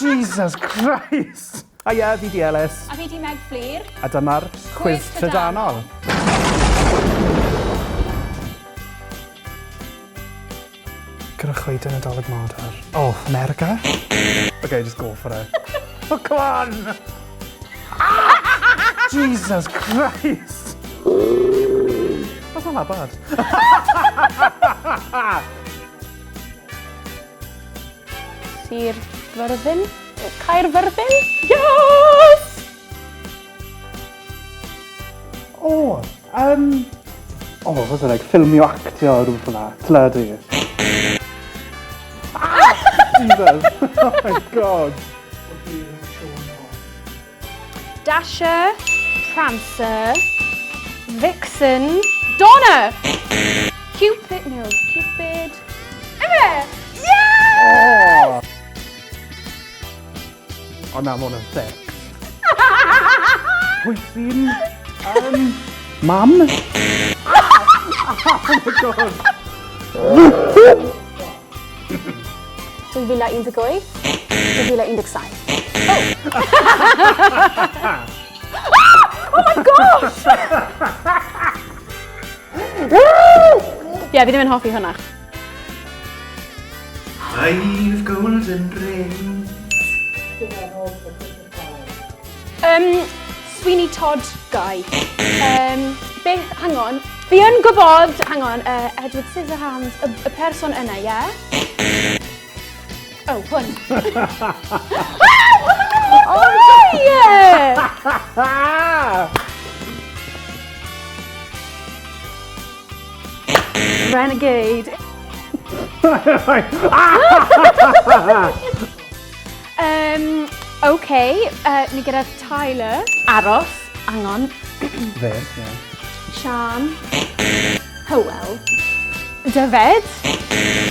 Jesus Christ! Haia, fi di Ellis. A fi di Meg Fflur. A dyma'r Cwiz Trydanol. Gyda choeden Nadolig Madar. Oh, America? Okay, just go for it. Oh, come on! Ah! Jesus Christ! That's not that bad. Sir Fyrddin? Caerfyrddin? Yes! O, um... O, oh, was it like ffilmio actio o rhywbeth fel 'na? Teledu. Ah! Jesus! Oh my god! Dasher, Prancer, Vixen, Donna! Cupid, no, Cupid. Efe! Yes! Oh! O na, mae hwn yn thick. Pwy sy'n... Mam? Oh my god! 2018, 2017. Oh! Oh my gosh! Ie, yeah, fi ddim yn hoffi hwnna. Five golden rings. Sweeney Todd guy. Beth, hang on. Fi yn gwybod, hang on, Edward Scissorhands, y person yna, ie? Yeah? Oh, hwn. Ah! Oh, yeah! Renegade. Okay, ni gyda Tyler. Aros, hang on. Fe, ie. Sian. Hywel. Dyfed.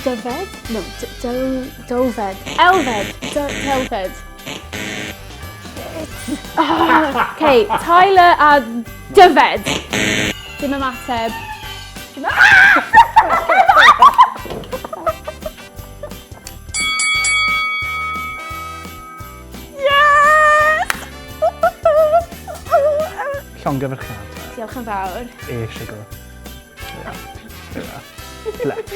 Dyfed? No, Dofed. Elfed. Delfed. Shit. Oh, okay, Tyler a Dyfed. Dim ymateb. Dim Yes! Llongyfarchiadau. Diolch yn fawr. E, siwgr. Ie. Ie. Flesh.